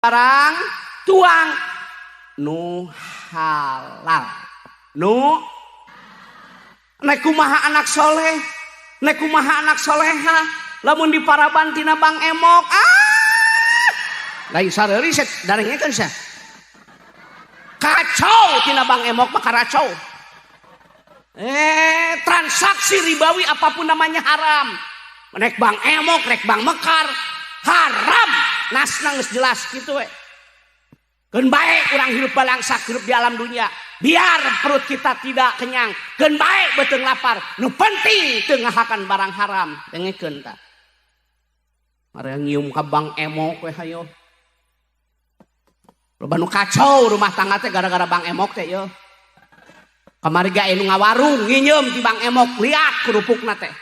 Barang tuang nu halal nu nek kumaha anak soleh, nek kumaha anak soleha lamun diparaban tina Bank Emok, ah lain sareuri set darengekeun sia kacau tina Bank Emok mah karacau. Transaksi ribawi apapun namanya haram, rek Bank Emok rek Bank Mekar haram, nasna geus jelas gitu we. Keun bae urang hirup balangsak, hirup di alam dunia, biar perut kita tidak kenyang, keun bae beuteung lapar, nu penting teu ngahakan barang haram. Dengekeun tah. Mare nyium ka Bank Emok we hayo. Loba nu kacau rumah tangga teh gara-gara Bank Emok teh yo. Kamari ge anu ngawarung nginyeum di Bank Emok, liat kerupukna teh.